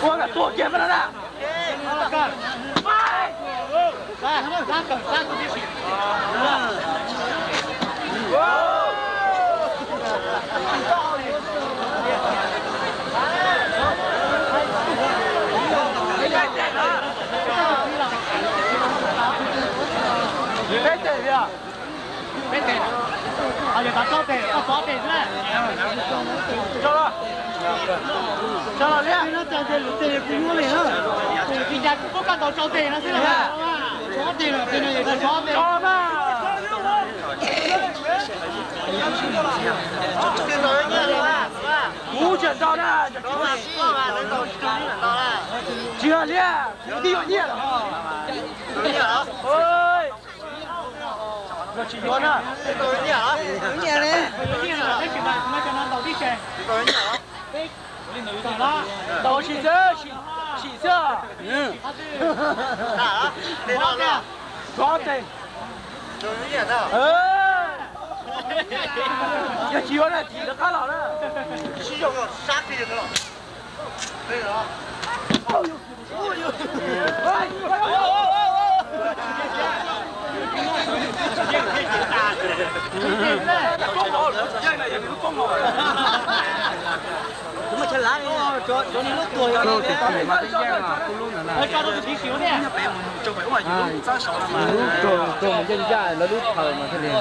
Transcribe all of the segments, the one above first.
Ua tuag kiag me no na. Peb tes thiab. Peb tes. Yog tau rau tes, tau pov tes xwb na. Tso los. Tso los liab. Li cas kuv kuj koj ntaus rau tes no xwb los. Pov tes los tes no yog tso pov tes. Tso mas. Kuv tseem ntaus na. Tsis yog liab, kuv twb yuav nyiaj lawm. Tsis yuav na. Ntaus sim xwb, sim xwb. Pov tes. Yog tsis yuav na, thim rov qab los na. Lub kawg kawg mus ncaj ncaj lawv lub thawm mas thiaj li.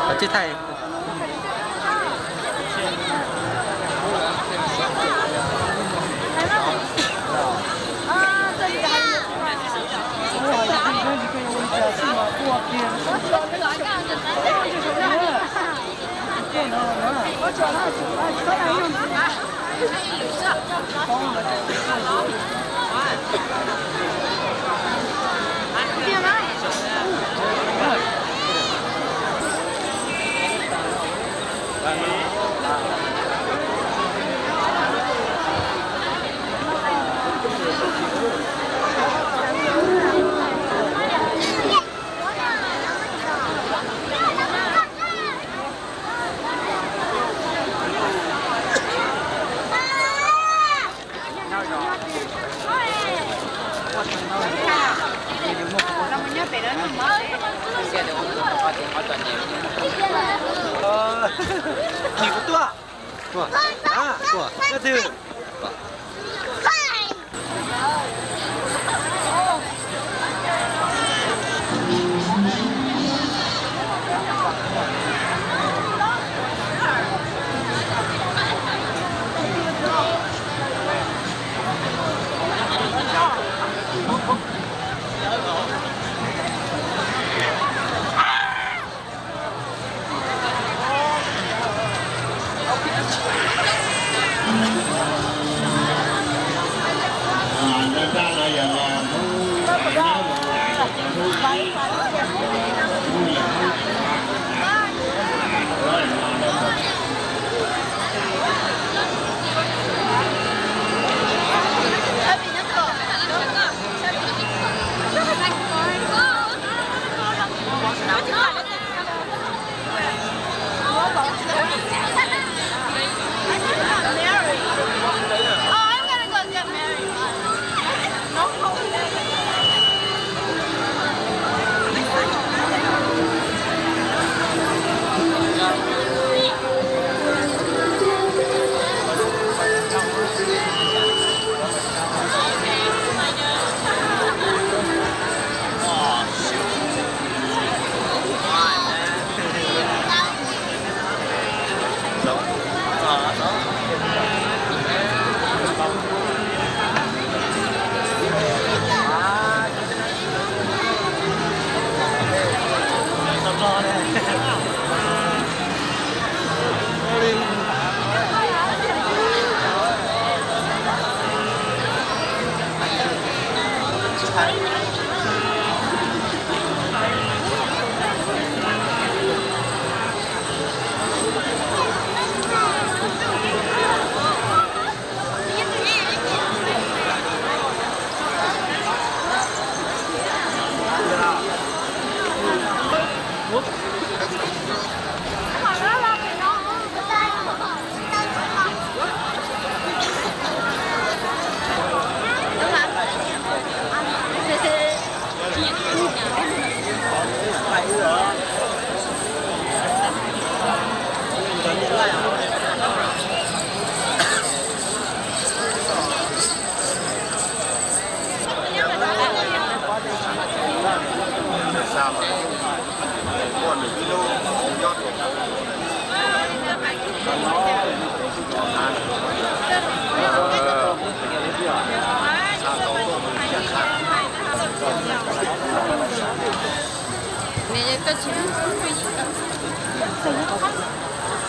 Qhov tsis thaij. Nyiam kuv tuaj. Tuaj. Tuaj. Leej twg?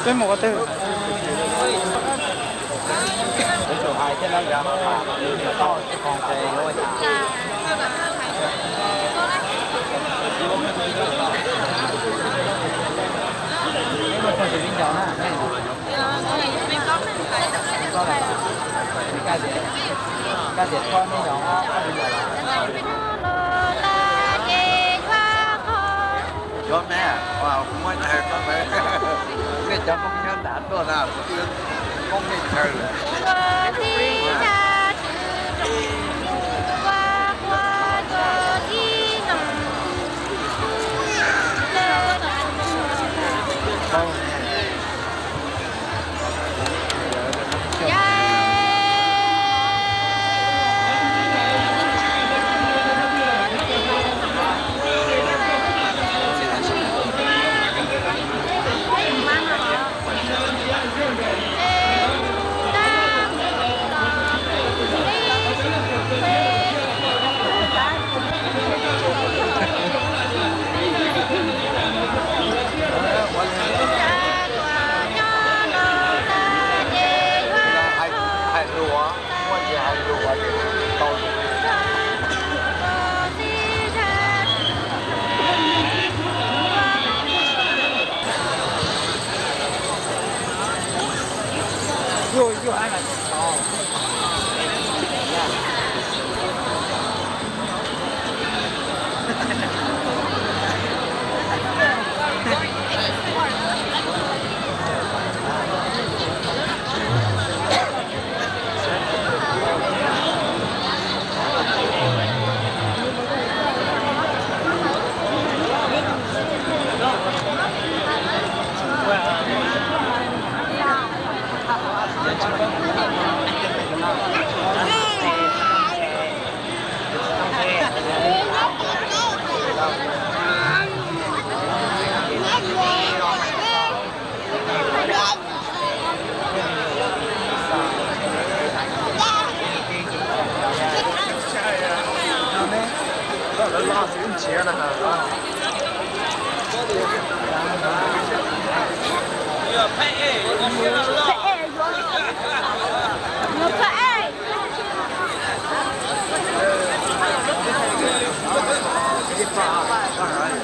Peb mus qhov twg? Cov me, muab chaw koj, nej cov Hmoob nyob nram tuaj na, kuv twb Hmoob nej chaw lawm. Hais lus, muaj ntsis hais lus tau.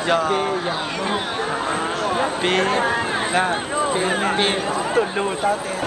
Yog peb, peb tuaj lug tab tes.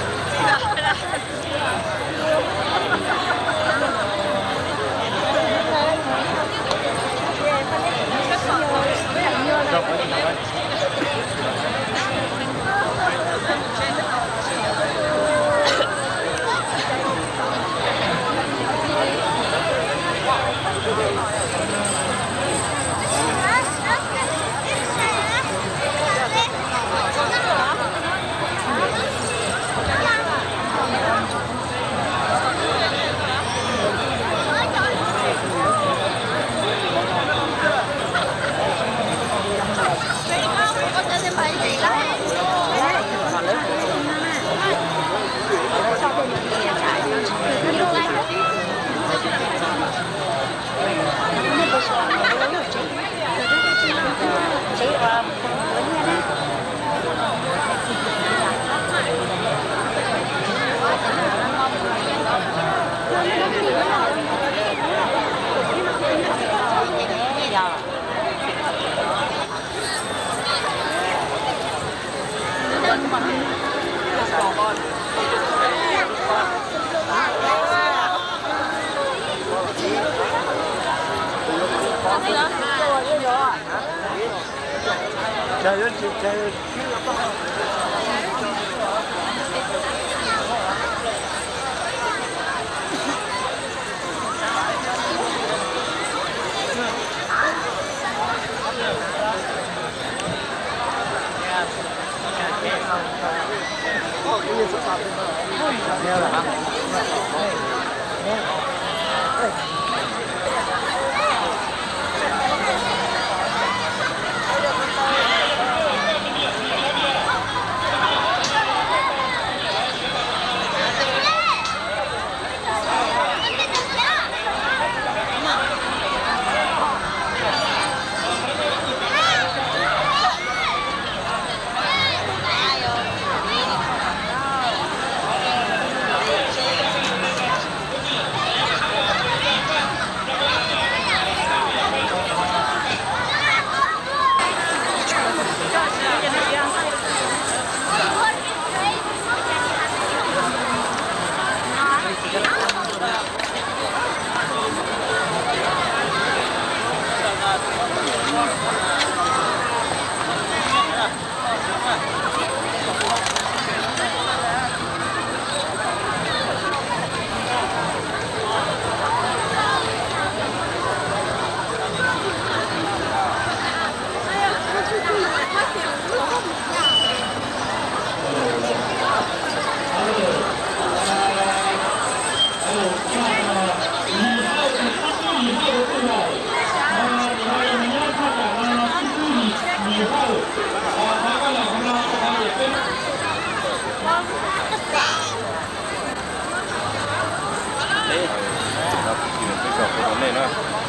Nws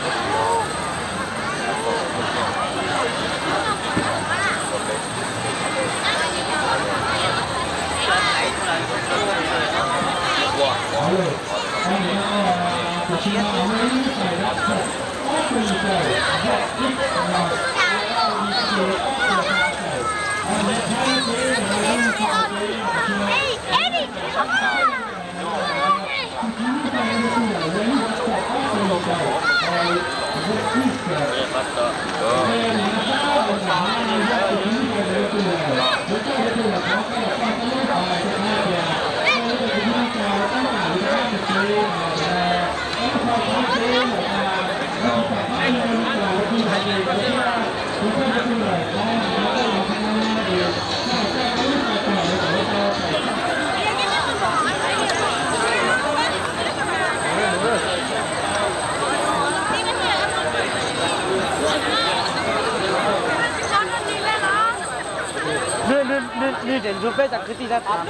tseem nrug peb cov kwv tij tham tham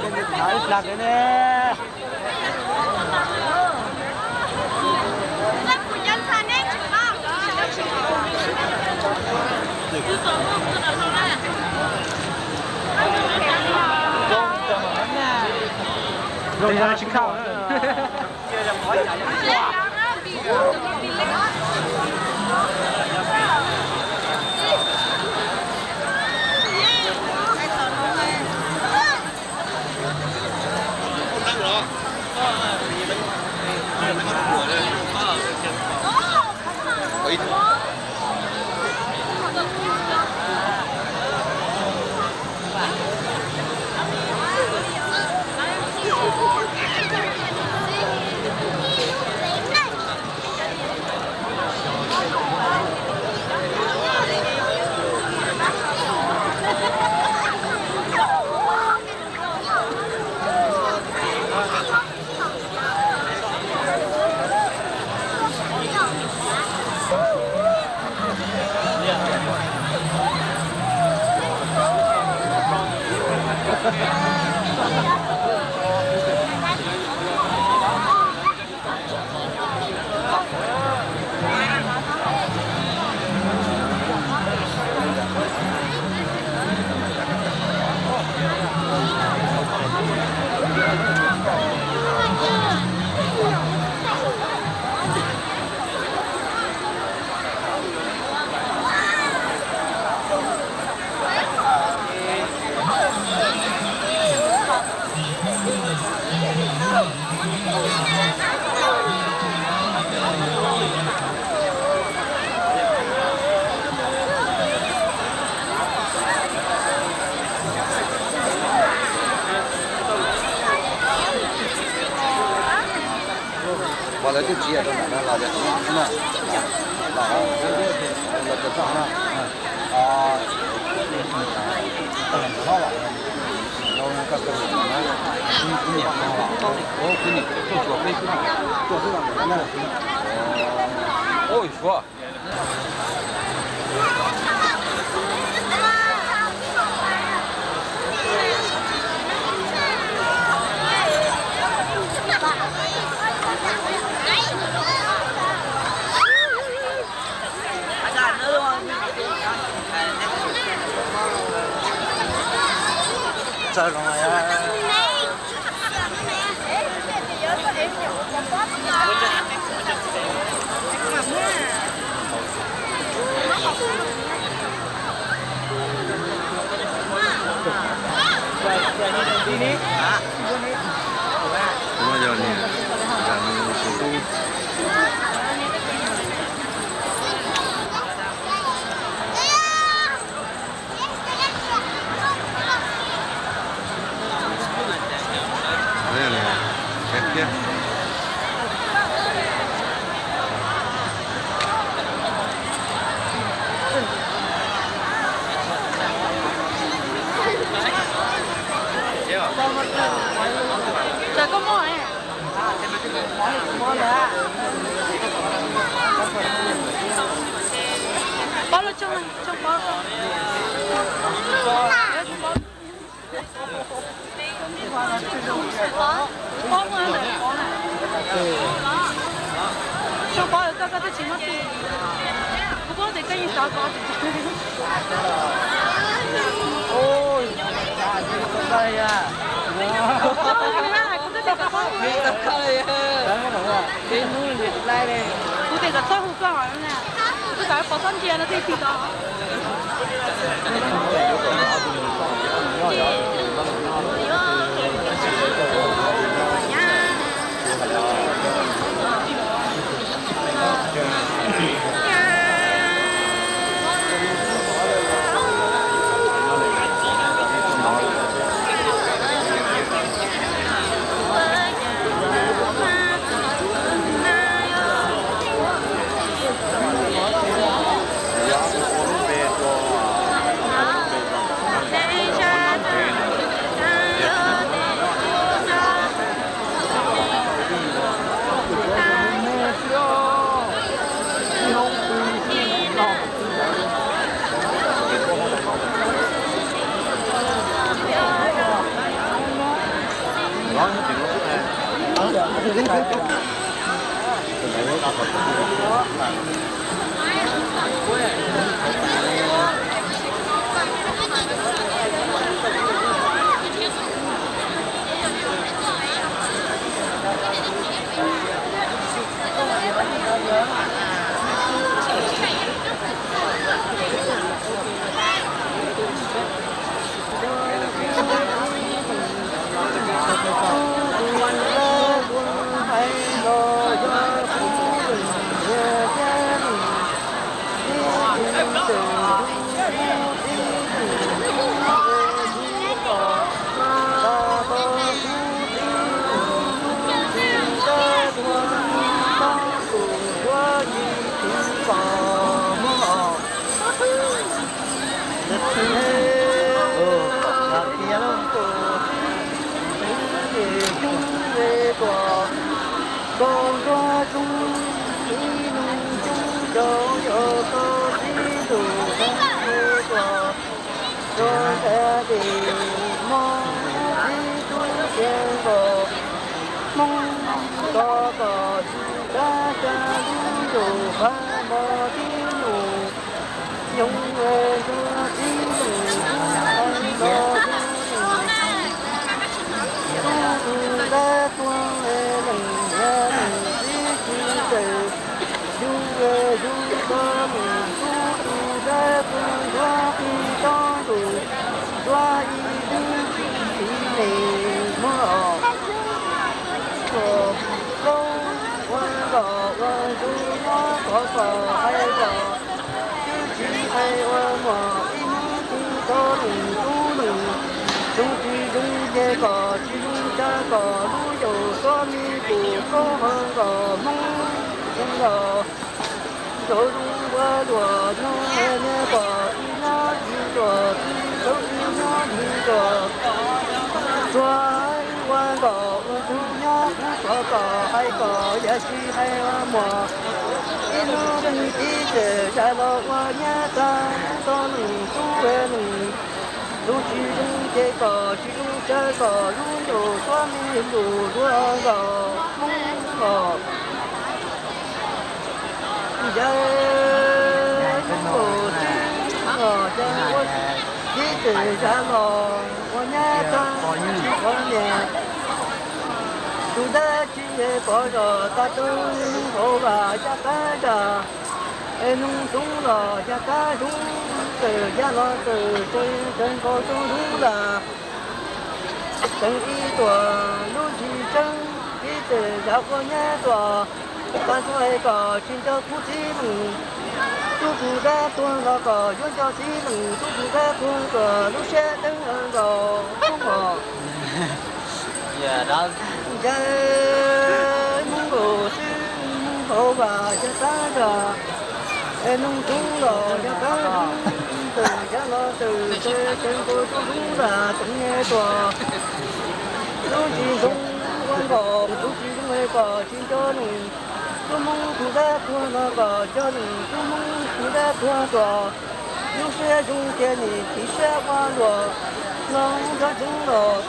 tham ne. Tsis khaum. Ua lawv twb tsis yog rau ntawm no los yog no, los rau toj no. Ui, Suav. Txawj zoo. Pob lub tshooj, tshooj pob. Pob, tshooj pob koj Koj twb tsis muab tus, kuv kuj tias koj yeej tov koj. Kuv tias kom txhob hu koj, kuv tias kom txhob hu koj na, kuv xav pov txhob ntsia no tej tig tod. Ua nkaus ua ntsug nyob qhov kom hais kom twb tsis hais ua muam ib hnub twg tau leej tub leej, zoo tsis zoo ces kom tsis zoo tsawg kom lub yaus txhob me pum koob hau nkaus Hmoob zoo nkaus. Nraug zoo ua luam nyob niaj pom ib nyob ib luam twg tau ib nyob ib luam. Tsuas ua nkaus ua ntsug nyob qhov kom hais kom yam tsis hais ua muam ib hnub leej tib txawm zam los ua nyab tag tau leej tub leej. Zoo tsis zoo ces kom tsis zoo tsawg kom lub yaus txhob me lus dua nkaus Hmoob os. Yawg Hmoob Laus xwb os, yawg ua tib txawm zam los ua nyab tag tsis pom niam. Tus dab tsi pov zog tag tug hauv vaj yaj qab zaj, es noog zoov los yaj qab zoov, txawm yaj los txawm tsees tsees nkaus tub zoov lam. Tsees ib tuam lub ntsis tseeb, ib txawm zam ua nyab tuam, tag nrho es kom tsis nco kuv txiv leej. Tub tus dab tuag los kom yuav nco txiv leej, tub tus dab tuag tuam lub siab dawb nkaus Hmoob os. Yawg Hmoob Laus xwb, hauv vaj yaj qab zaj, es noog zoov los yaj qab zoov, txawm yaj los txawm tsees tsees nkaus tub zoov lam tsees tuam. Lub ntsis ntoo ua nkaus tus tsis zoo es kom tsis nco leej. Tub Hmoob tus dab tuag los kom nco leej, tub Hmoob tus dab tuag tuam. Lub siab zoo ces nim tiv siab ua luam. Los cov tsev los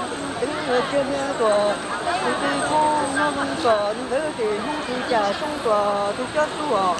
twv cia tuaj, tus twg poob nyob zoo kom tus ntawd ces hnub twg cas soob tuaj tus cov xub os.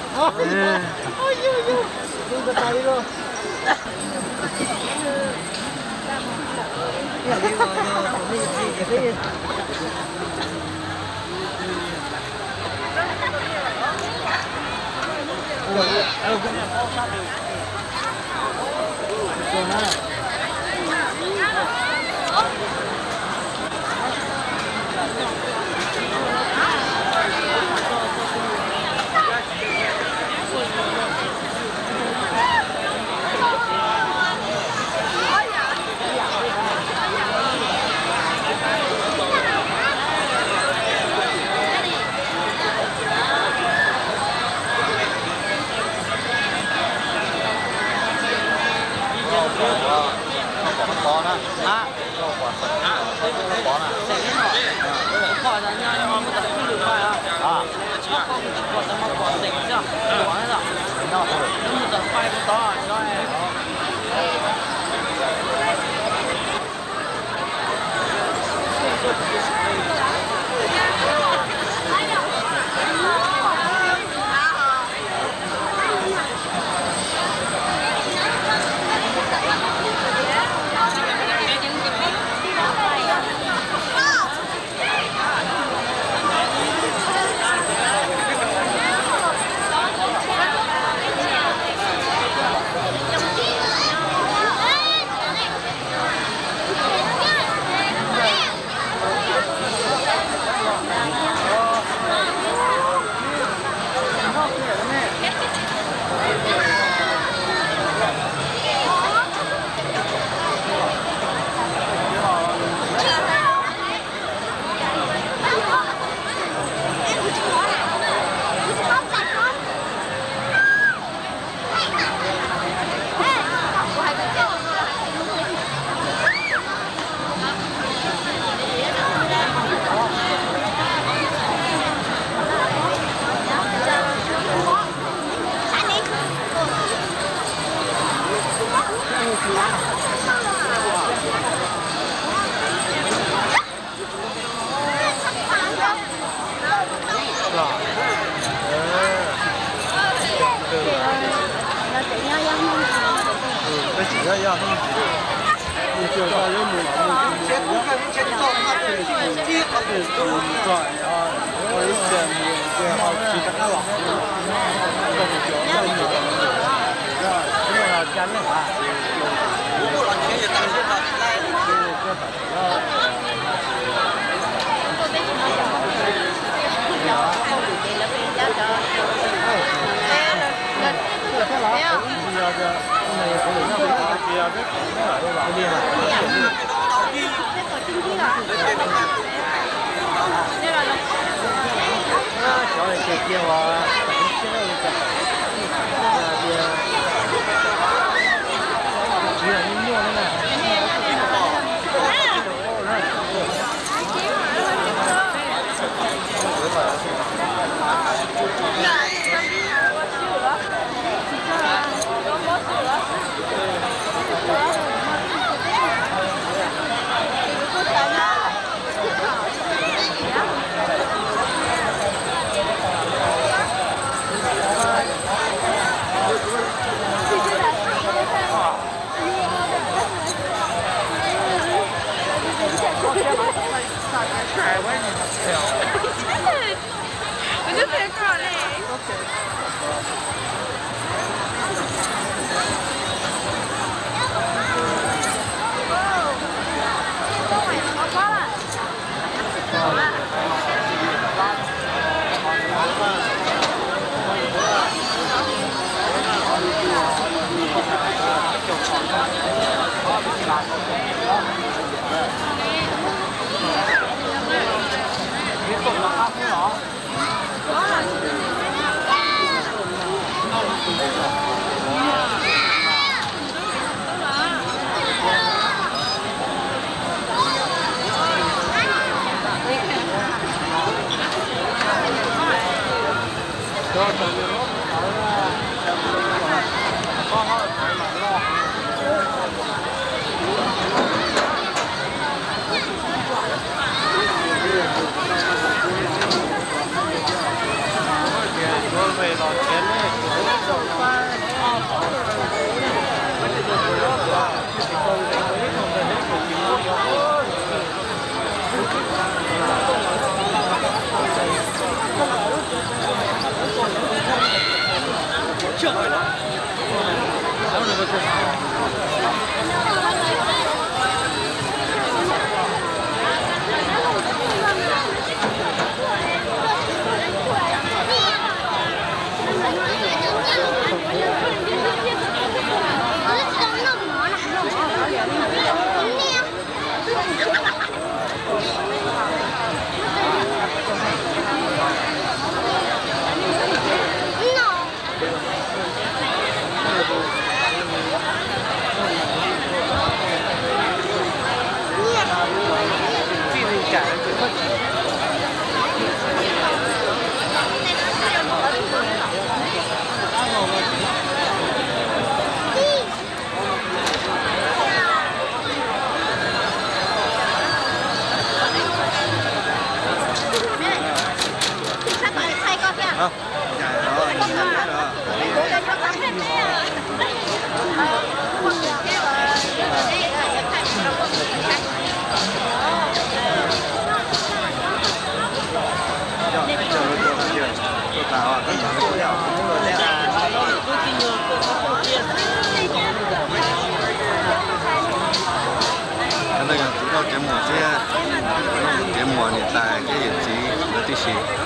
Tab sis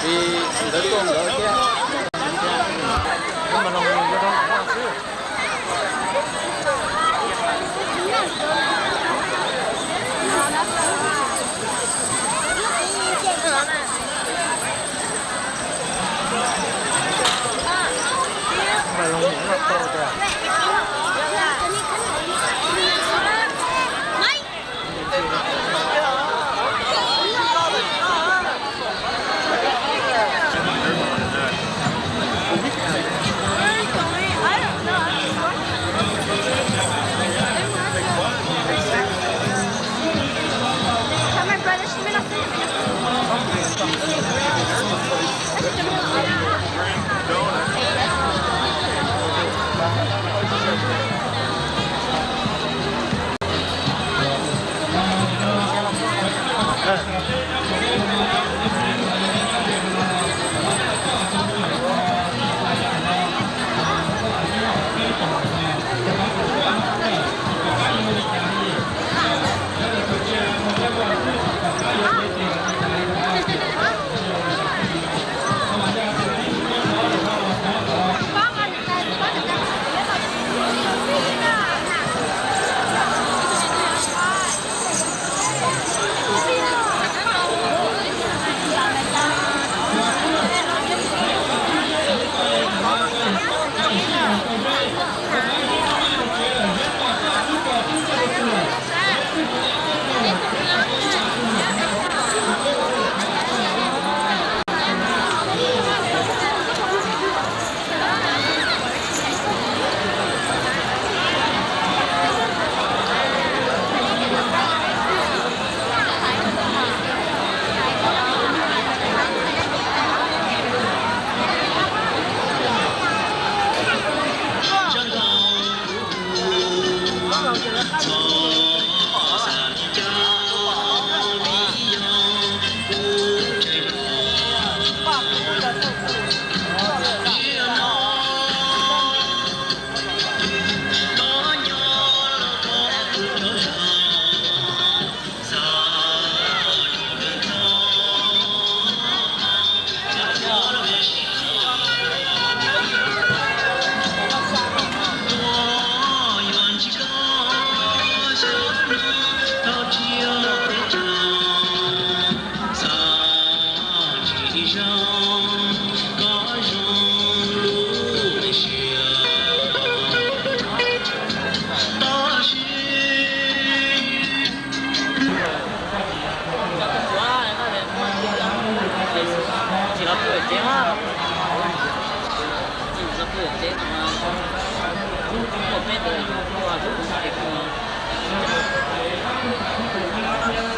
Li ntawd tuaj ntawd thiab. Mas los mus yuav rau nram no xwb. Mas los mus noj tau tiag.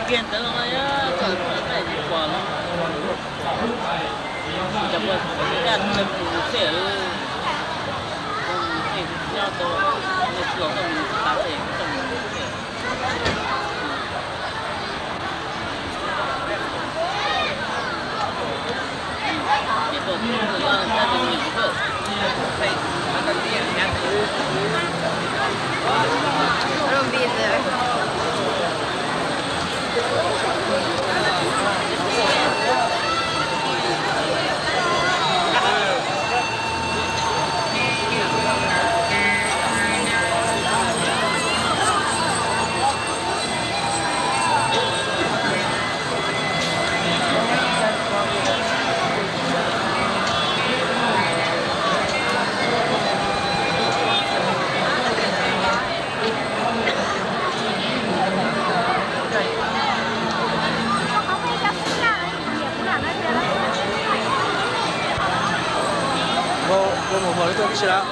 Tiag ntawd no, txog ntawm peb tsis pom los. Cov ua tej tus xej, tus xej nyob tau, nej tsis los tau mus tas xej tau mus xej. Mus mus li tuaj tib si lawm.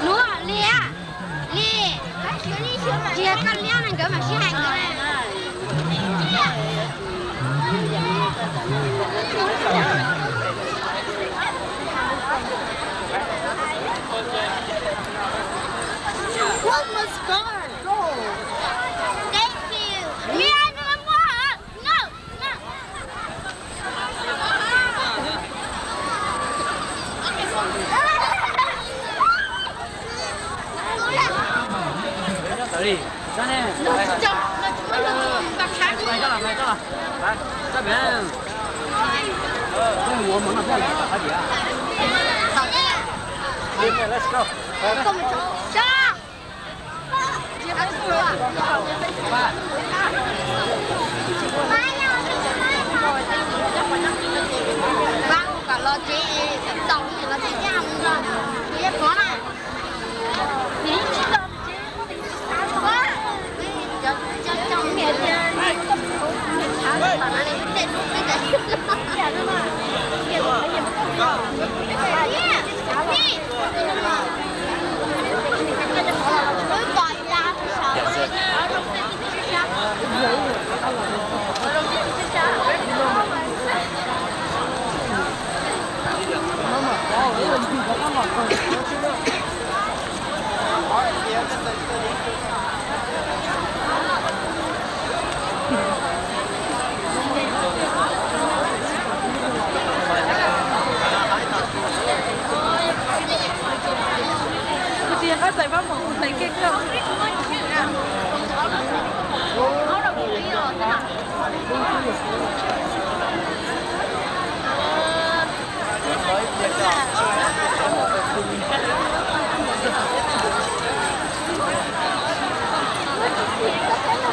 Nuj, Lis, Lis, tsis yog koj liab no nkawd mam sib hais nkawd. What was that? Go. Thank you. Mira, no me muevas. No, no.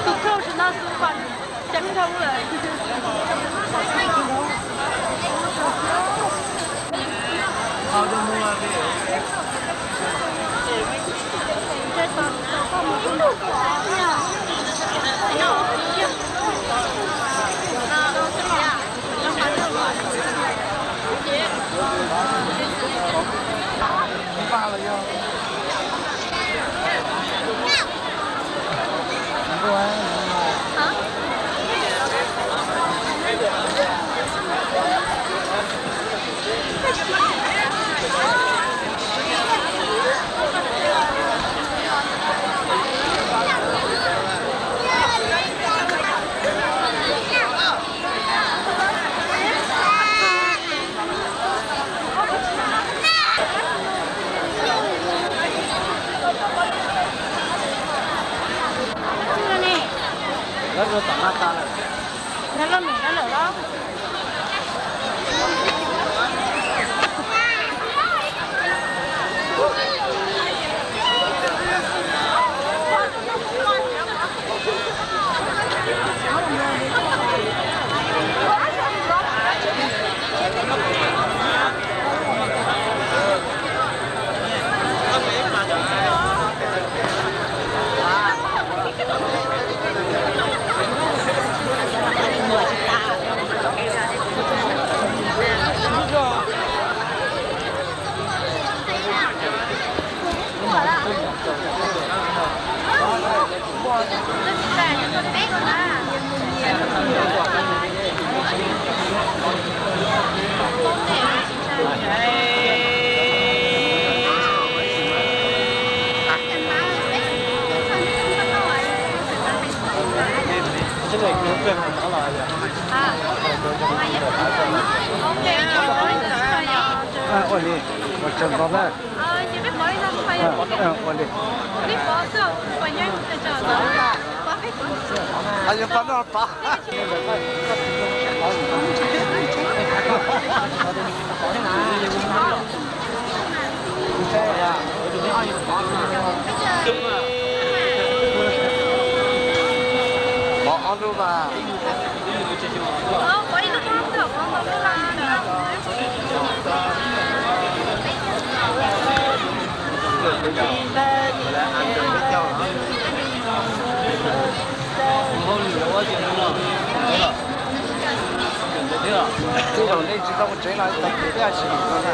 Tus khau tsis noj xub pas ceeb dhau lawm. Lawv ua tom no tas lawm. Lawv los num lawv lawm los. Ua li, ua tsaug ntau na. Ua li. Yuav pab noj pab. Pov ob lub mas. Tej zaum nej tsis tau mus tsev no tau peb tsis los no na.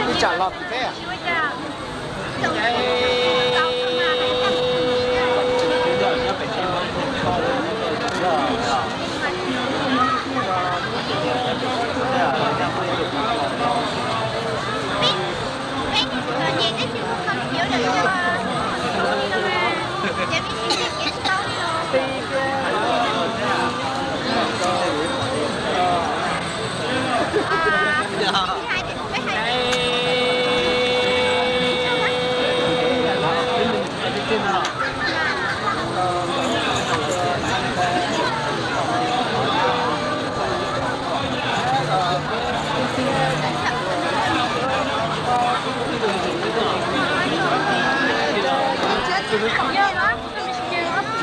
Ib tsam los peb. Moj ces thiab, ib ke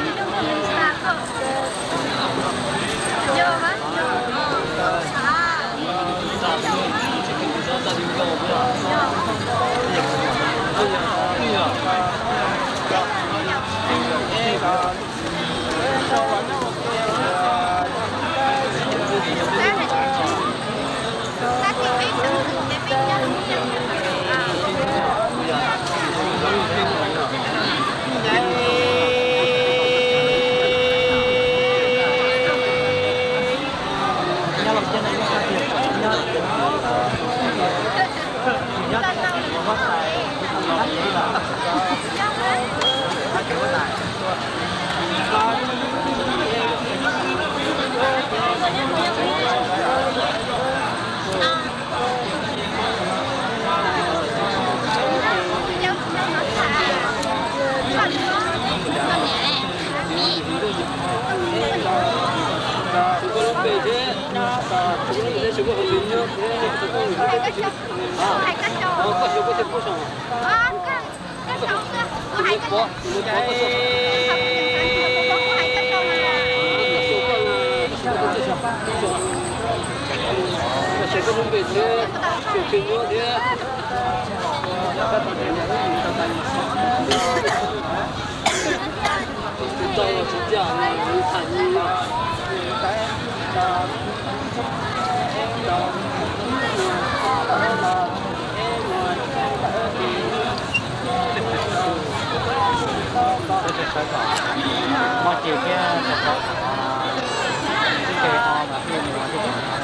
o mas pib mus thiab.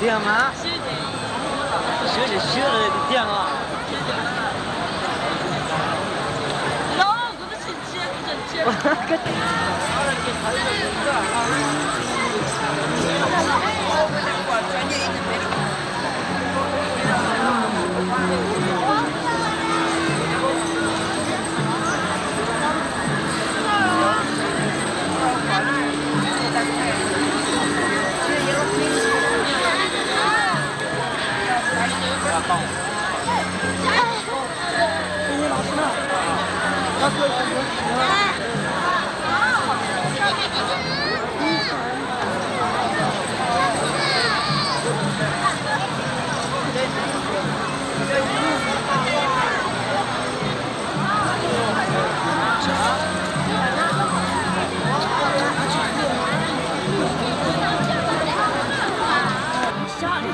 Tiag mas. Siab ces siab lawm tiag mas.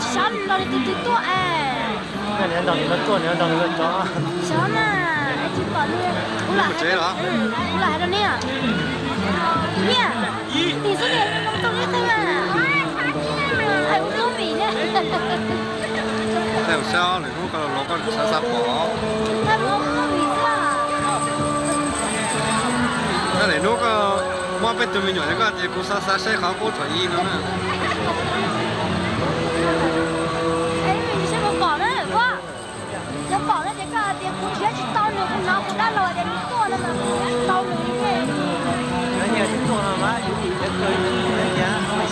Xyov no li tus twg tuaj es. Xyov na, es tsis pom li. Kuv lam hais rau nej, niam, tim xwb ces zoo zoo li qeeg mas. Hais ua tub vim ne. Thaij ua sab lwm hnub koj los koj xav xav pom. Thaij lwm hnub koj muab peb tug me nyuam cov koj tias kuv xav xav saib qhov qub thaum ub no na. Yog pom na ces koj hais tias kuv nrhiav tsis tau nws, kuv hnov kuv dab laug tias nws tuaj no mas kuv nrhiav tsis tau nws li.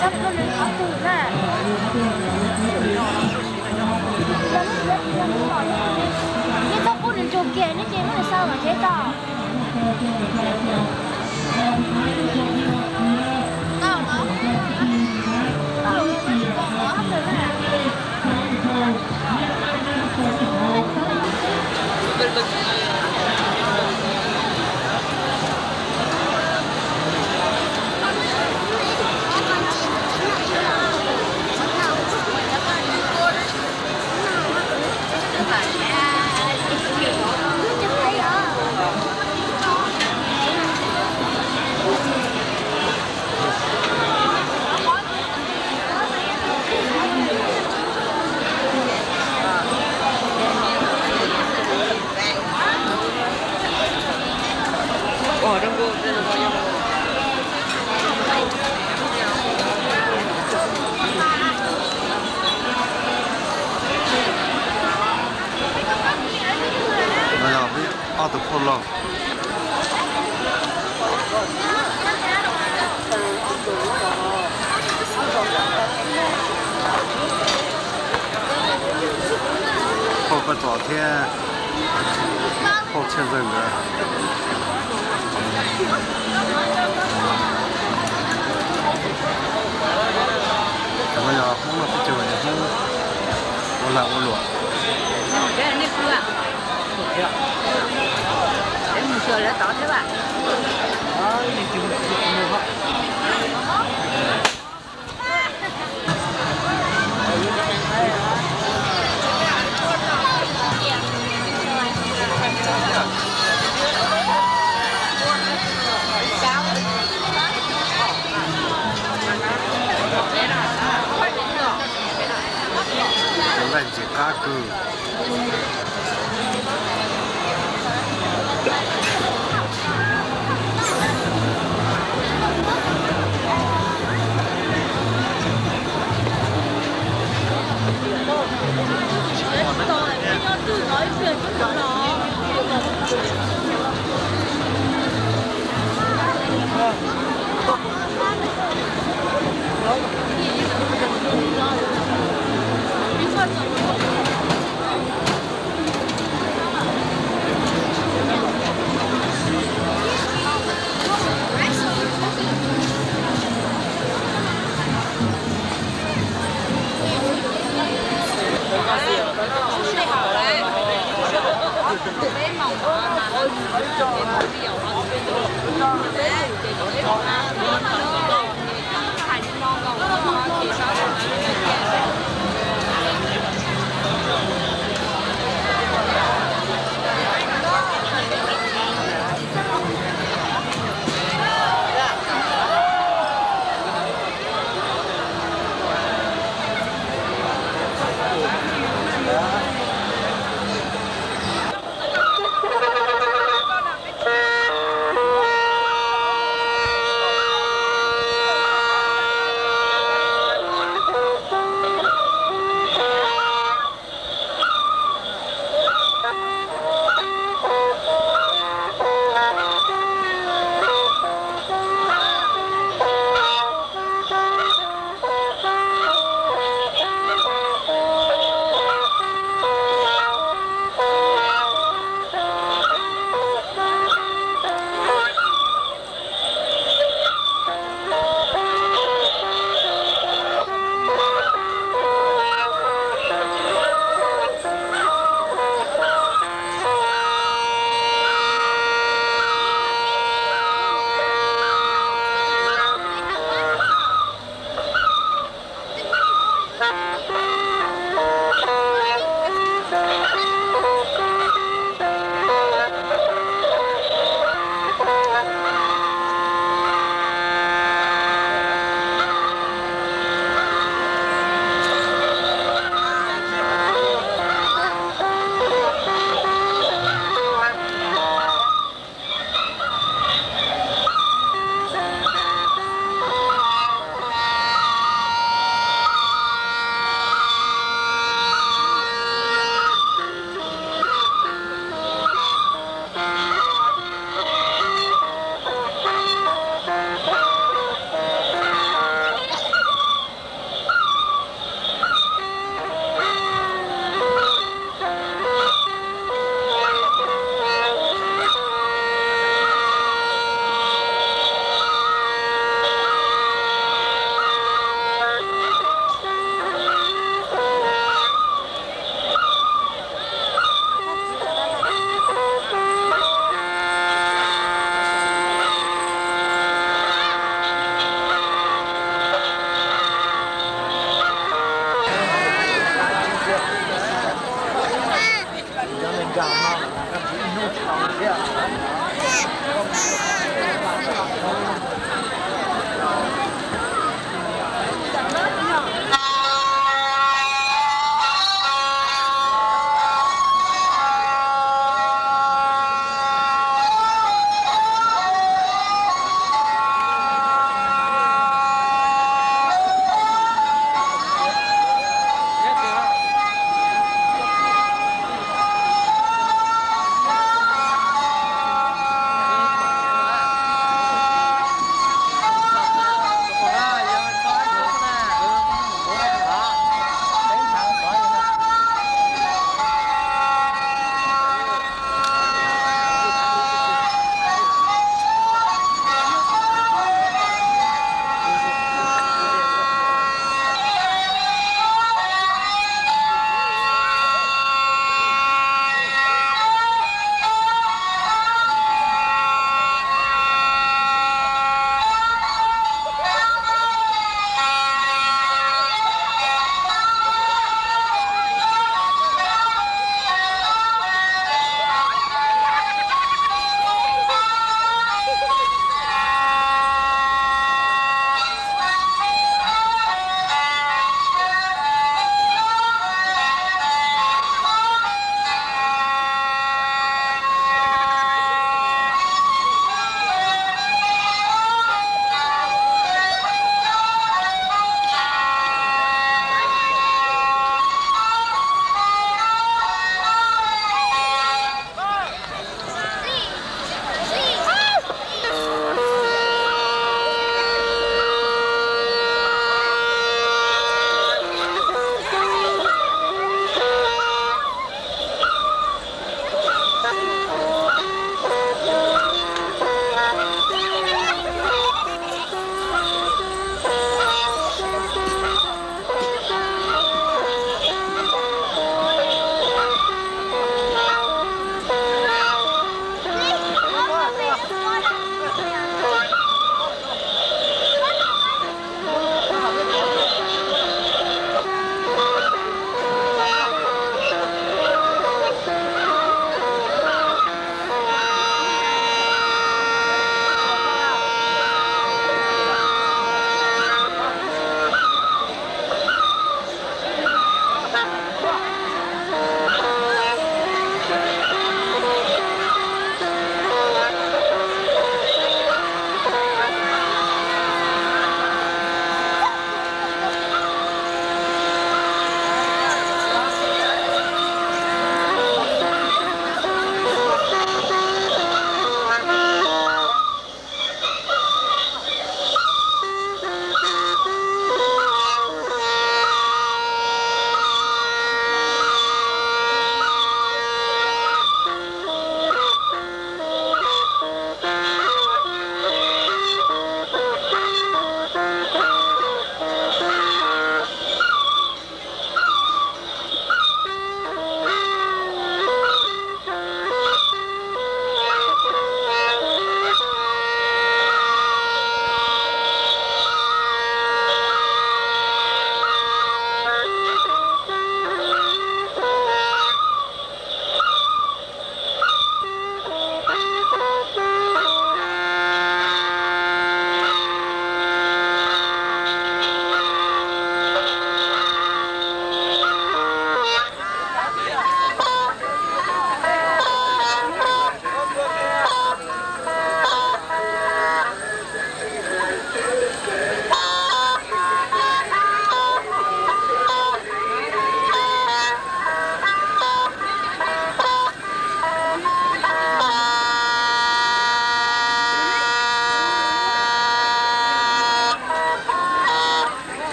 Saib nws qhov twg na. Yog nws nrhiav tsis tau nws pom, nej txhob pub nws ntsug kiag, neb ces muab nws xa vam tsev tso. No yog peb ob tug phauj laug. Phauj Paj Txos thiab phauj Txhiaj Ntxawg nkawd. Cov no yog Hmoob noj teb chaws, Hmoob ua lag ua luam. Cov nqaij ntxim qab kawg.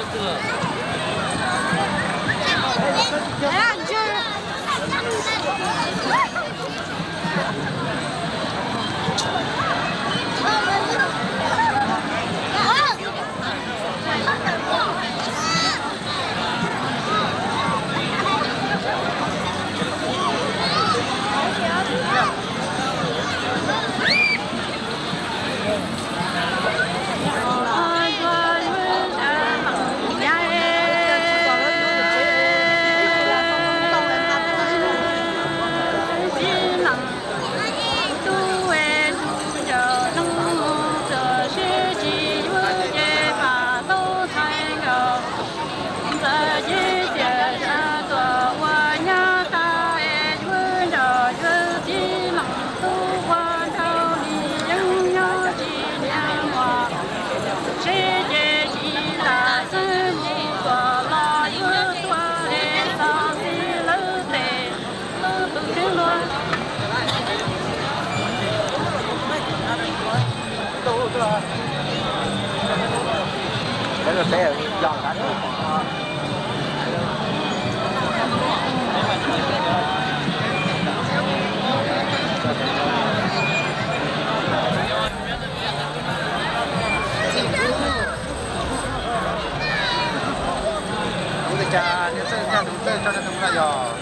Kuv li cas niag txawj, niag tus txawj tso rau tus no yog.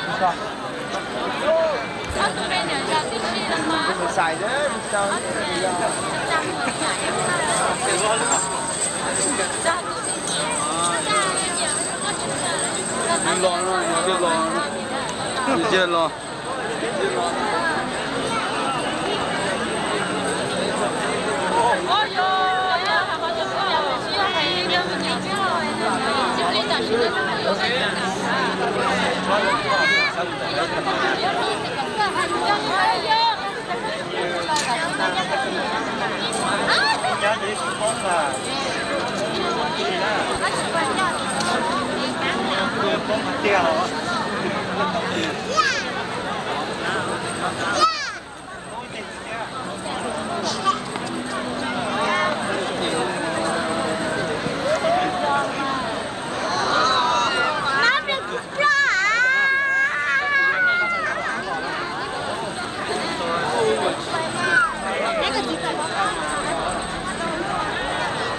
Los no, los, los.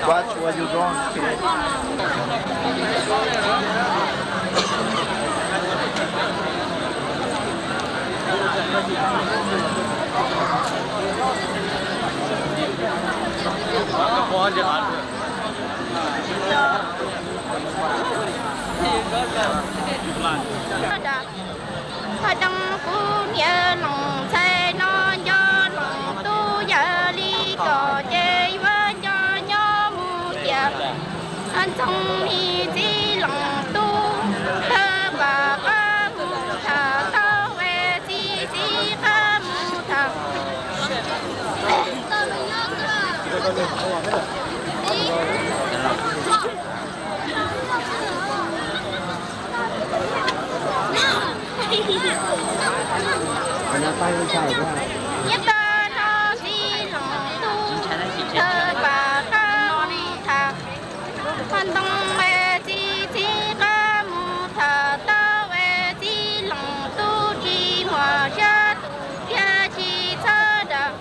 Watch what you doing. Ho doo kuv niam Loos ntxhais no nco Loos Tub yawg li ko ces yuav nco nyob mus tias Ntxoov Lis txiv Loos Tub, thawj pam qab mus tham tau es txiv txiv qab mus tham. Nyob tag no txiv Loos Tub, thawj pam qab mus tham, ho ntoo es txiv txiv qab mus tham tau es txiv Loos Tub tsis muaj zab tus thiab tsis txhob dag.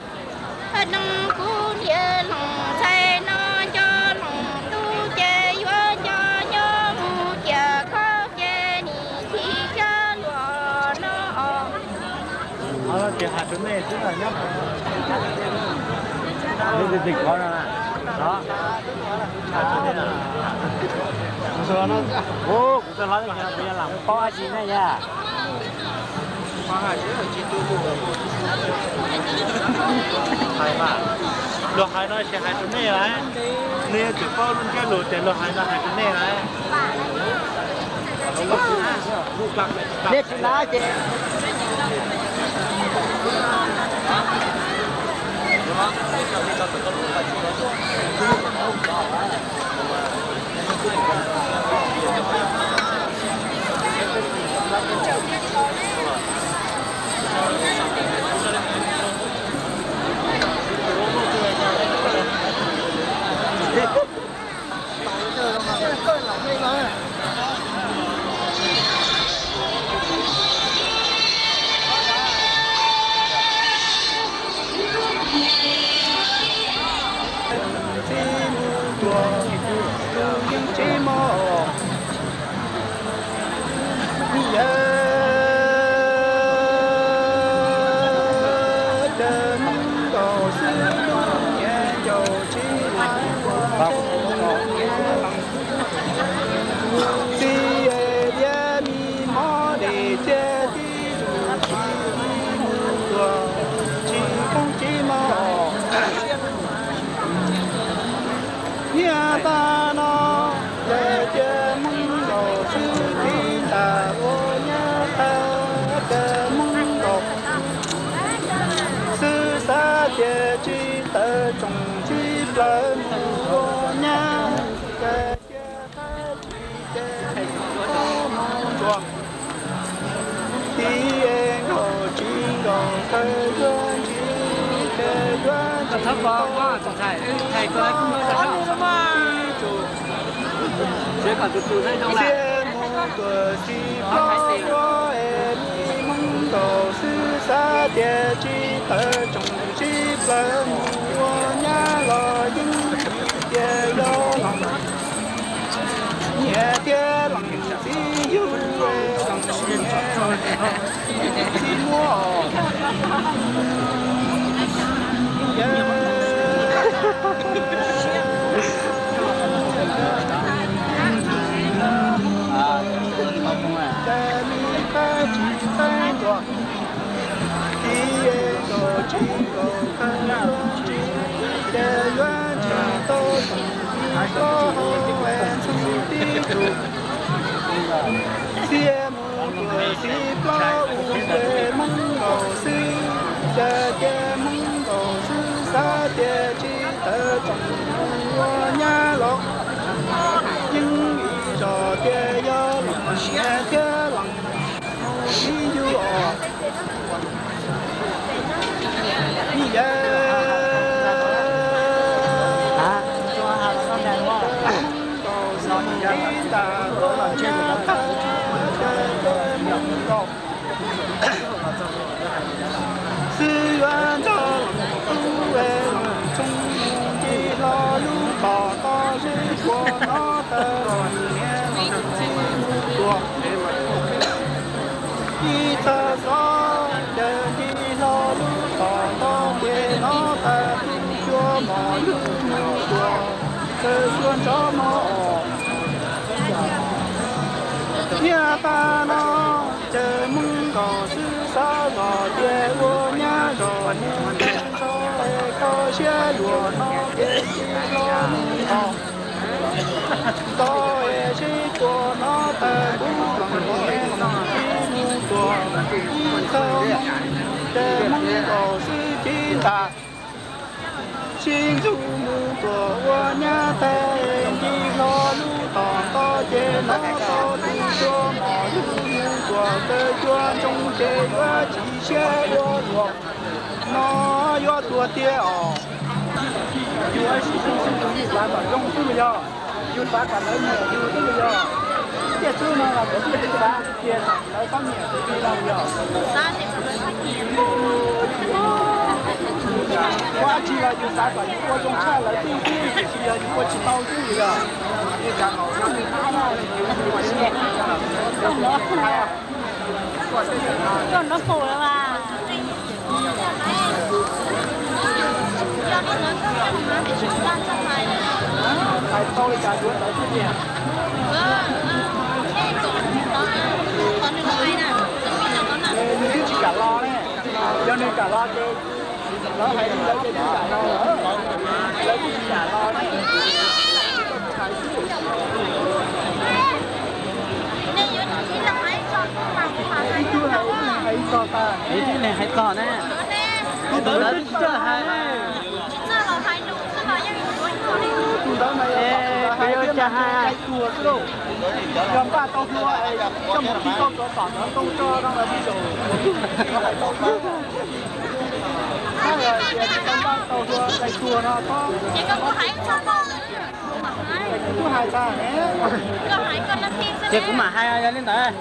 Doo kuv niam Loos ntxhais no nco Loos Tub ces yuav nco nyob mus tias khaub ces nim thim kiag luag no os. Ces hais rau nej xwb na, nyob kuv txog hlob kuv yuav lam paub dab tsi na yom. Hais mas, luag hais no tsis hais rau nej lawm, nej yuav tsum paub lub ntsiab lus ces luag hais no hais rau nej lawm. Nej tsis nav ces Txiv liab mi mob dej thiab tib tug tsis mus tuag, tsis poob tsis mog. Niaj hnub no yog tias Hmoob nkaus xwb, tsis tas ua nyab tawg tias Hmoob nkaus xwb, xav tias tsis tawg tsoom tsis plaws mus ua nyab, yog tias tawg tsis ces mus ua tib nkaus tsis nkaus tawg yuav ntsis ces yuav ntsis. Xiab mus tuam tsis plob ua es mi Hmoob nkaus xwb, xav tias tsis tawg tsoom tsis plaws mus ua nyab los yeej tias yog Loos niam thiab Loos txiv yug es Loos niam Tsis muab os. Yawg, cas mi qab tsis teeb luag, txiv nkaus tsis nkaus kawg, tsis ces yuav tsis tau txoom txiv hlob hauv es ntxhw tib tug. Txhiaj mus tuam txiv plaub u es Hmoob nkaus xwb, cas ces Hmoob nkaus xwb xav tias tsis tawm tsoom ua nyab los yeej ib zog tias yog leej niam thiab leej txiv yug os. Yawg, nkaus xwb tsis tas ua nyab tawm, cas ces Hmoob nkaus xwb yuav nrog leej tub es leej tshoob mus ncig hlo lub tog nto zeb puag no tawm, leej niam leej txiv mus tuag ib txha xov, ces ncig hlo lub tog nto ces no tawm tu cua mos lug mus tuag, txawm cua nrov mos os. Niaj tag no ces Hmoob nkaus xwb xav zog tias ua nyab zog mus ntev ntsho es kho siab luag no ces ncig hlo lub tog nto es sib puag no tawm kuv leej niam leej txiv mus tuag ib txha, ces Hmoob nkaus xwb tsis tas sib ntxub mus tuag ua nyab tag, ncig hlo lub tog nto ces no tau tu cua mos lug mus tuag, txawm cua ntsoog ces yuav tsis siab ua luag no yuav tuag tiag os. Yus ua sim xwb xwb yus xav kom zoo xwb los yog, yus xav kom lawv nyiam yus xwb los yog, tiaj tub no los yus xav tias lawv txhob nyiam yus li los yog. Ua dab tsi los yus xav kom yus ua zoo tshaj lawv xwb xwb, tiam sis yog yus ua tsis tau xwb los yog. Koj nrov npaum li mas. Hais tau li cas yuav ntawd xwb tiag. Nws twb tsis kam los ne, yog nws kam los ces lawv hais li ntawd ces nws kam los lawm, lawv twb tsis kam los ne. Ib tug hais, ib tug hais txog tas. Ib tug hais txog ne. Tus ntawd twb tsis txawj hais. Tus ntawd mas yog hais tias hais tuag xwb lauj. Yog npaj tau hlua es coj mus khi tau tsov tom cov ntoo tso no mas tib zaug. Hais tau hlua. Tab yog tias tsis tau npaj tau hlua hais tuag no txhob, es kuv twb hais tas ne. Ces kuv mam hais yog li ntawd.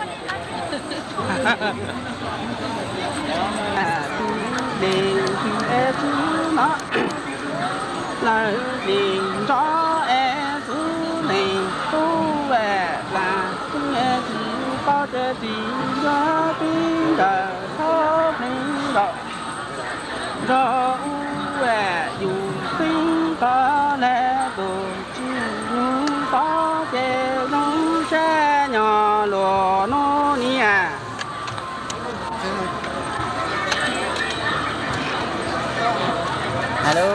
Leej twg es txwv no, leej twg nco es txwv leej tub es leej twg es txwv paub ces txiv ncuab tib ncaws txhob plig nkaus. Nrog ub es yus xib qhov le tus tsis yus txhob ces zoo sab nyo luag hnub niam. Alo.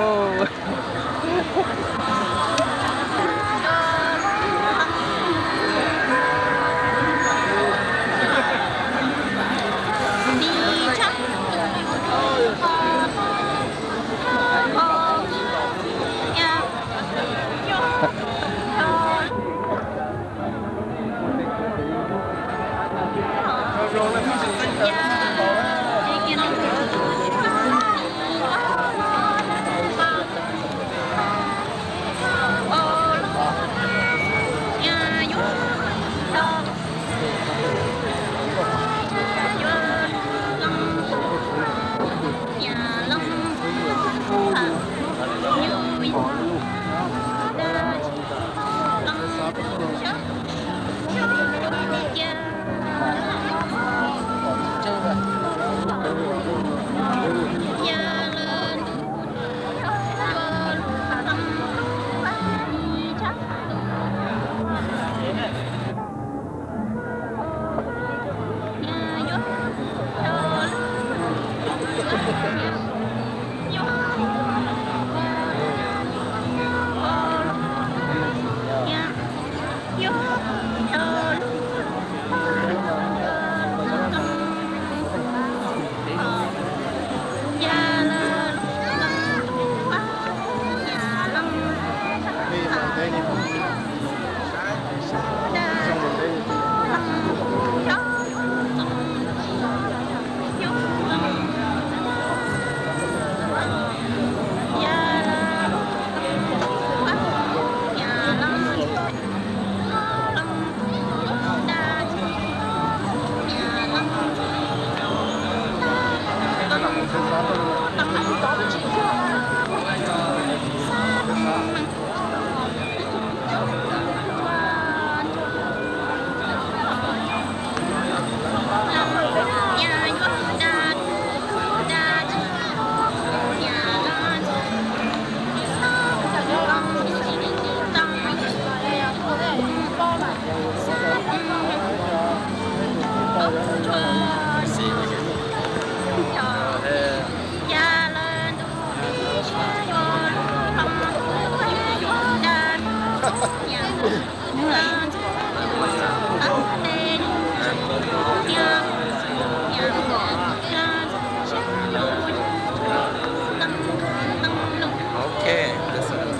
Okay, this one.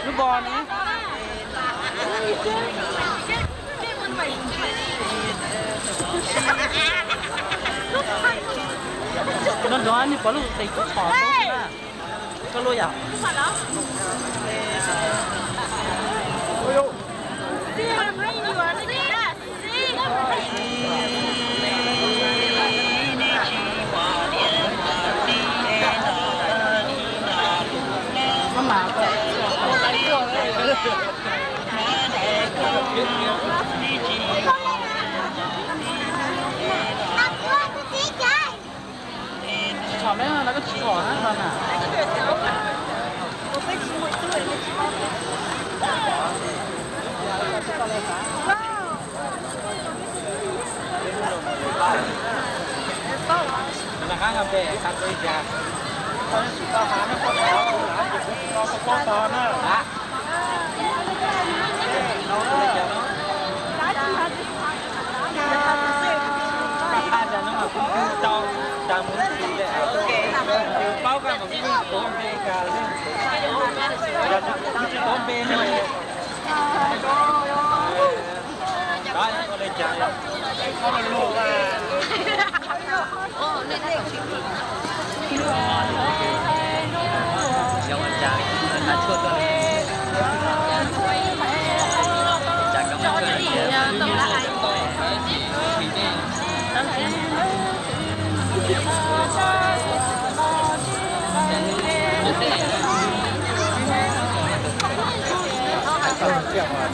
Lub bos ne. Nrov nrov, nej pom lub tes kuv txhom na. Koj lub yam.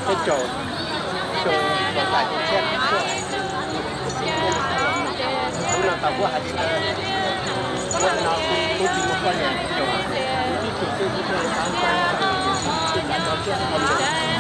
Teb chaws, teb chaws los tais tus tshiab, hnub no tau muab hais li ntawd, hnub no kuv tsis muaj poj niam, ib tug xwb kuv thiaj xav tau, tsis xav tau tshiab tau mus.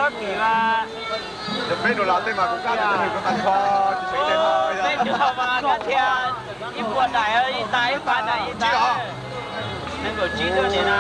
Peb nus los tej mas kuv kab nws ko tas kho, tsis seev tej no. Peb nus mas kab thiaj ib puas daim ib tas, ib pas daim ib tas. Nees nkaum tsib tuaj nim na.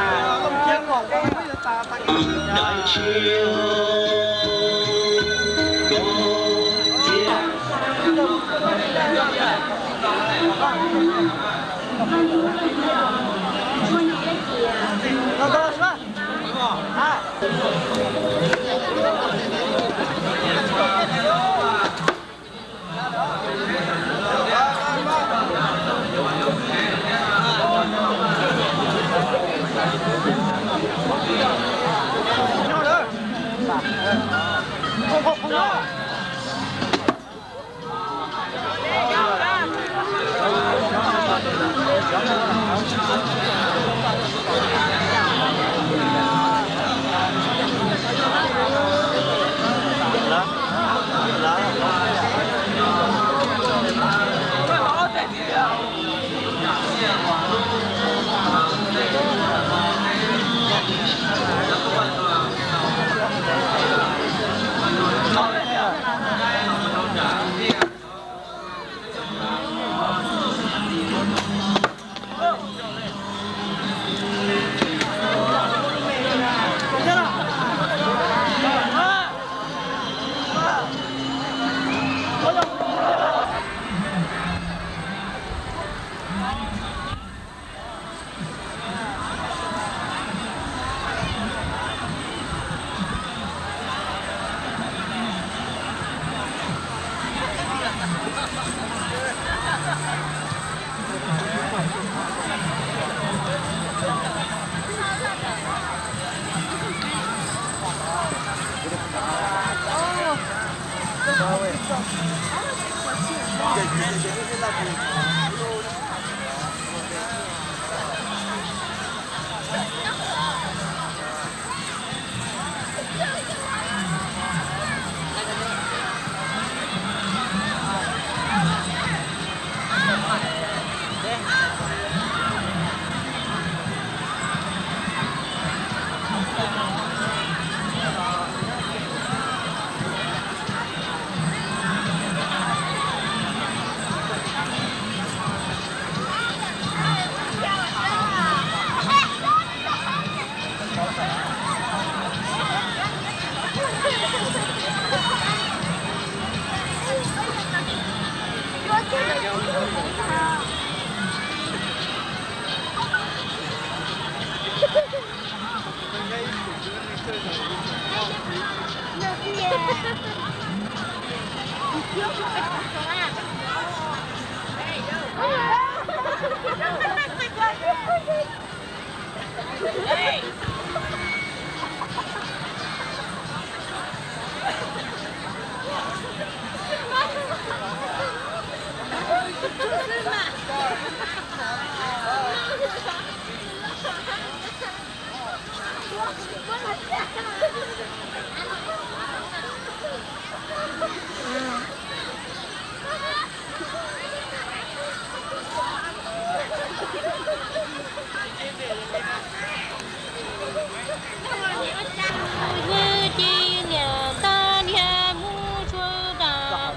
Mus yug ci niam tab niag mus tsuag das,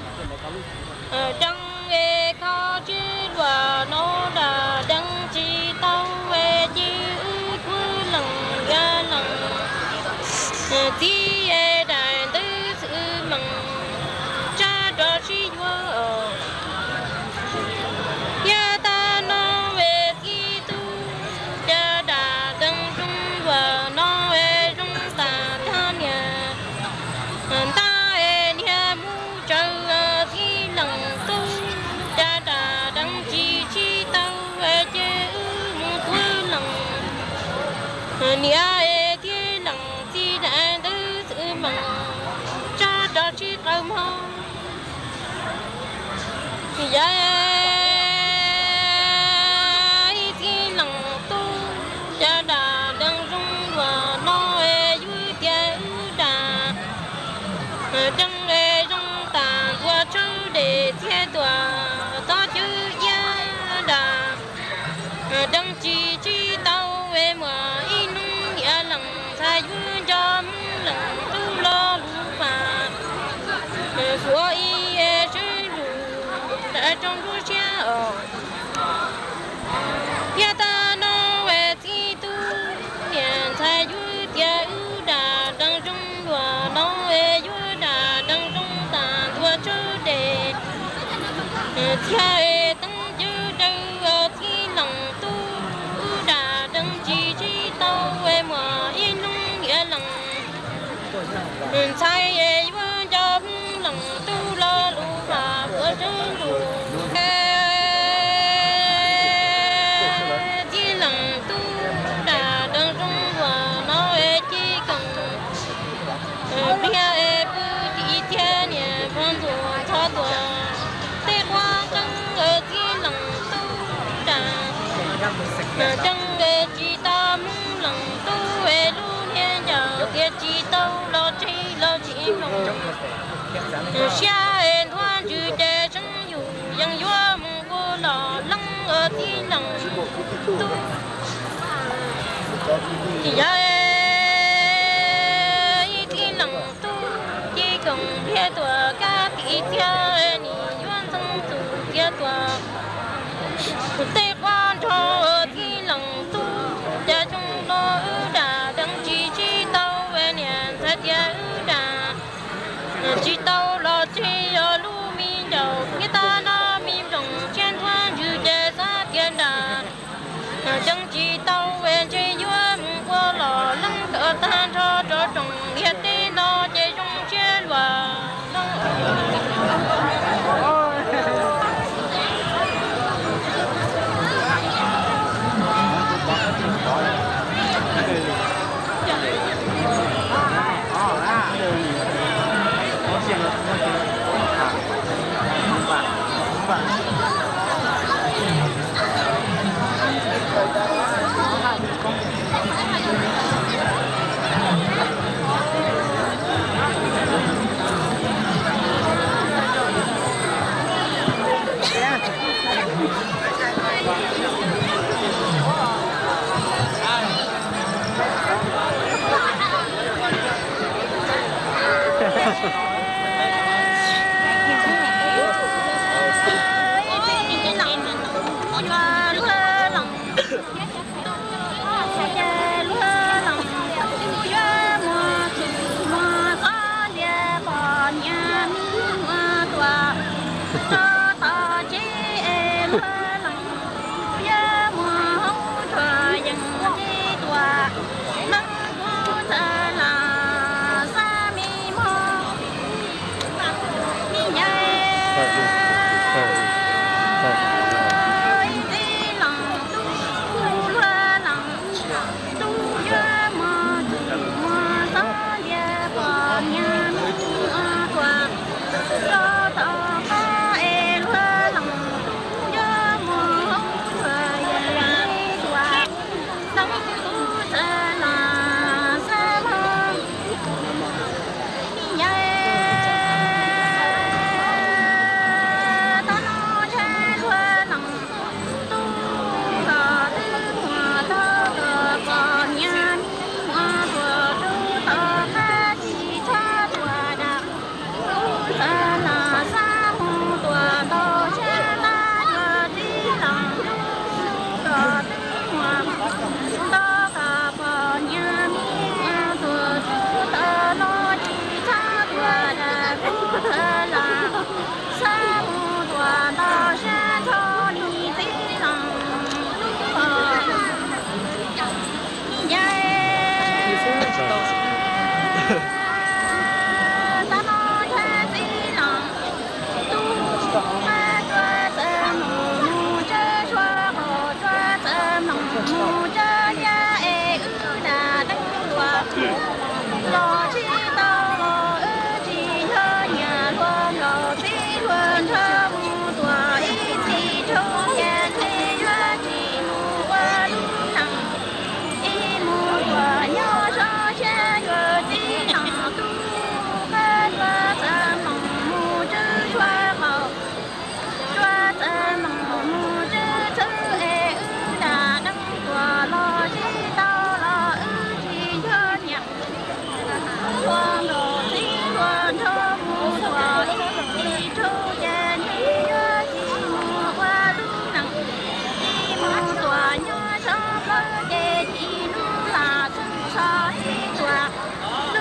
deev es kho tsis luam no das, deev tsis tau es ces wb kuj lees ya lees, txiv es daim ntawv xwm meem tsab rov sib yuav. Yog tag no es txiv tub cas dam deev zoo luam no es zoo tas tag niam, ntab es niag mus tsawv txiv lees tub, cas dam deev tsis tsis tau es ces wb mus kuj lees, niam es thiaj lees txiv daim ntawv xwm meem tsab rov sib qawm mog. Yog txiv lees tub cas dam deev zoo luam no es yuav tias wb dam deev es zoo tas ntua tshawb dej txiag tuam txob cawv iab das, deev tsis tsis tau es muaj ib hnub niam lees ntxhais yuav nco Hmoob lees tub los Suav ib sib hlub, tau rau nruab siab os. Yog tag no es txiv tub niam ntxhais yuav tias wb dam deev zoo luag no es yuav dam deev zoo tas ntua tsawb dej. Txhia es teeb cawv daws txiv leej tub, wb dam deev tsis sib tau es muaj ib hnub niam leej ntxhais es yuav nco leej tub los lus mas ua tseeb lus. Txiv leej tub dam deev zoo luag no es ci koom pliag es pw tim txhiab niam npog ntxuam ntxhov tuag. Tej quav qeeb txiv leej tub dam deev es tsis tau hmoob leej tub es lub niag ncaus tias tsis tau los tseg los tsis mloog. Siab es ntuag ntsws ces seeb yus yeej yuav mus ua los leej txiv leej tub. Yog ib txiv leej tub ci koom pliag tuag kab tim txhiab nim yuav ntxeev tus txiav tuag. Tej quav nrog txiv leej tub cas xyoo no wb dam deev tsis sib tau es niam ntxhais tias wb dam tsis tau los tseg os lub me ncaus. Niaj tag no me nplooj siab ntuag ntsws ces xav tias dam deev tsis tau es ntshe yuav mus ua los leej kawm tag nrho rov roos liaj teb no ces zoo siab luag no.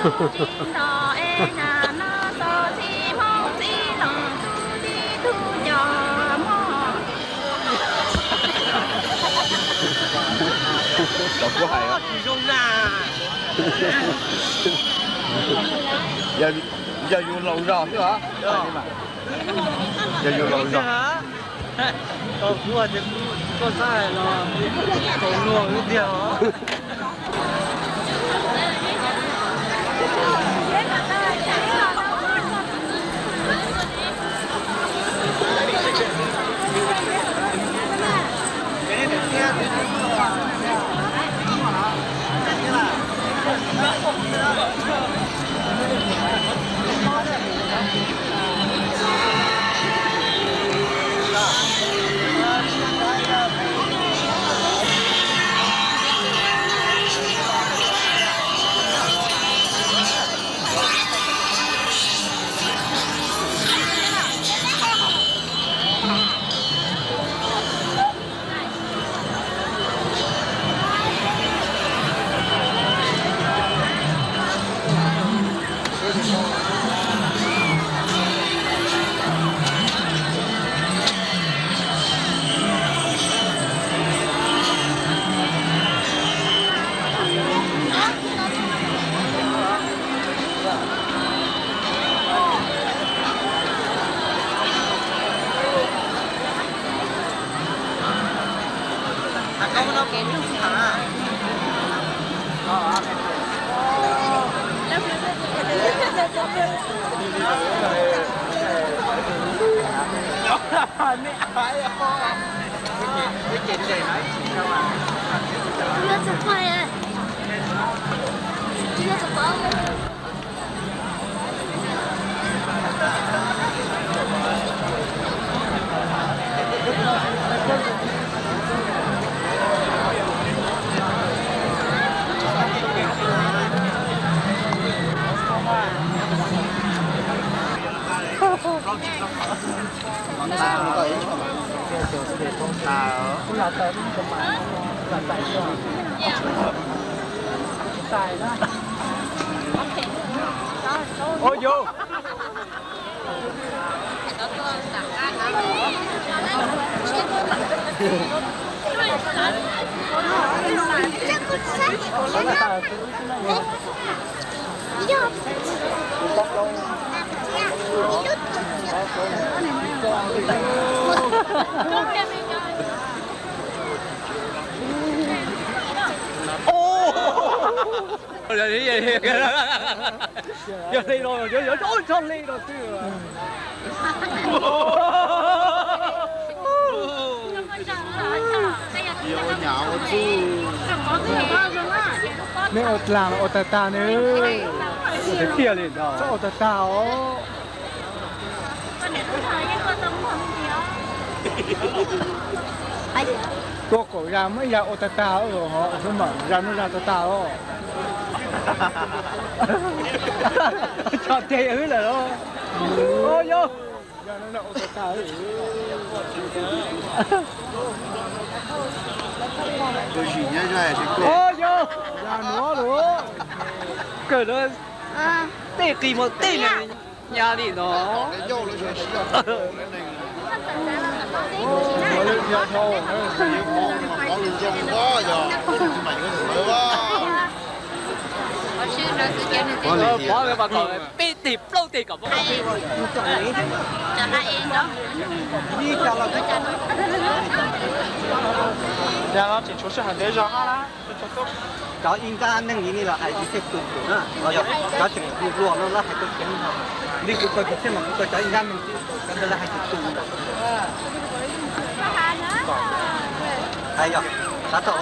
Cov kuj hais os. Yog, yog yus laus zog xwb os. Yog yus laus zog. Tau kuv hais tias kuv tuaj txhab hais los tau luag lub tiag os. Ua yus. Yog li no yuav yuav ob txog li no xwb. Nej ua dlag los ua tag tag ne. Ua tiag tiag li ntag. Txhob ua tag tag os. Tua kaum zag muab ib zag ua tag tag, ho zag no zag tag tag os. Tso tes wb lawm los. Yog, yog, zag nuav lawm. Kawg no tej qis mas tej nyab li no. Peb teg plaub teg kom. Cov ib nqab neeg li nej los hais tsis txhij tus tus na, yog cov tseem hluas no lawv hais tau ceev no. Li kuv tau tsis txhij mas kuv tau cov ib nqab neeg xwb, cov ntawd lawv hais tsis tus. Hais yog, xav tau.